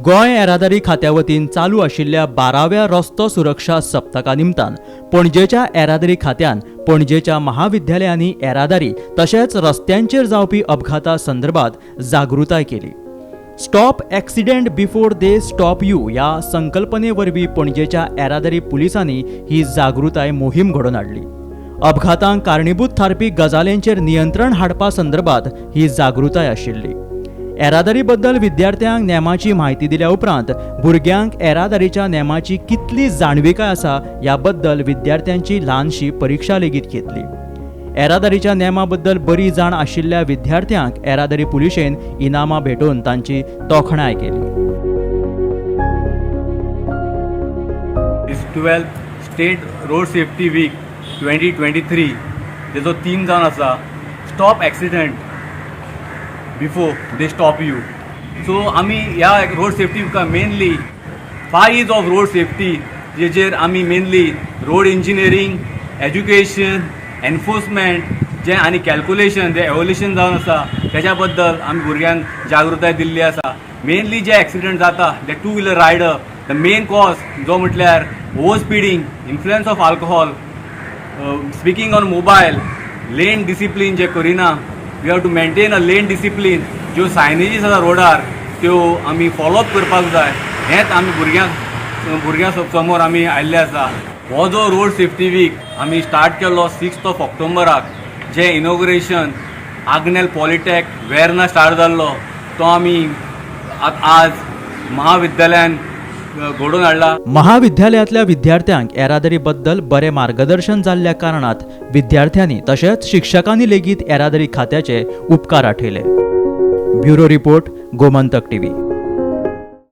गोंय येरादारी खात्या वतीन चालू आशिल्ल्या 12व्या रस्तो सुरक्षा सप्तका निमतान पणजेच्या येरादारी खात्यान पणजेच्या महाविद्यालयांनी येरादारी तशेंच रस्त्यांचेर जावपी अपघाता संदर्भात जागृताय केली. Stop accident before they stop you ह्या संकल्पने वरवीं पणजेच्या येरादारी पुलिसांनी ही जागृताय मोहीम घडोवन हाडली. अपघातांक कारणीभूत थारपी गजालींचेर नियंत्रण हाडपा संदर्भात ही जागृताय आशिल्ली. येरादारी बद्दल विद्यार्थ्यांक नेमाची म्हायती दिल्या उपरांत भुरग्यांक येरादारीच्या नेमाची कितली जाणविकाय आसा ह्या बद्दल विद्यार्थ्यांची ल्हानशी परिक्षा लेगीत घेतली. येरादारीच्या नेमा बद्दल बरी जाण आशिल्ल्या विद्यार्थ्यांक येरादारी पुलिशेन इनामां भेटोवन तांची तोखणाय केली. Is 12th State Road Safety Week 2023, Jeju theme जावन आसा "Stop accident before they stop you". So आमी ह्या रोड सेफ्टी विका mainly five E's of road safety, जेचेर आमी mainly road engineering, education, enforcement जें आनी कॅल्कुलेशन जें एवोल्युशन जावन आसा, तेज्या बद्दल आमी भुरग्यांक जागृताय दिल्ली आसा. मेनली जे एक्सिडंट जाता ते two wheeler rider, the main cause जो म्हटल्यार over speeding, influence of alcohol, speaking on mobile, lane discipline जे करिना. We have to maintain a lane discipline. ज्यो सायनेजीस आसा रोडार, त्यो आमी फॉलोअप करपाक जाय. हेंच आमी भुरग्यां समोर आमी आयिल्ले आसा. हो जो रोड सेफ्टी वीक आमी स्टार्ट केल्लो सिक्स्थ ऑफ ऑक्टोबराक, जें इनॉग्रेशन आग्नेल पॉलिटॅक वेर्ना स्टार्ट जाल्लो, तो आमी आज महाविद्यालयान घडोवन हाडला. महाविद्यालयांतल्या विद्यार्थ्यांक येरादारी बद्दल बरें मार्गदर्शन जाल्ल्या कारणात विद्यार्थ्यांनी तशेंच शिक्षकांनी लेगीत येरादारी खात्याचे उपकार आठयले. Bureau report, Gomantak TV.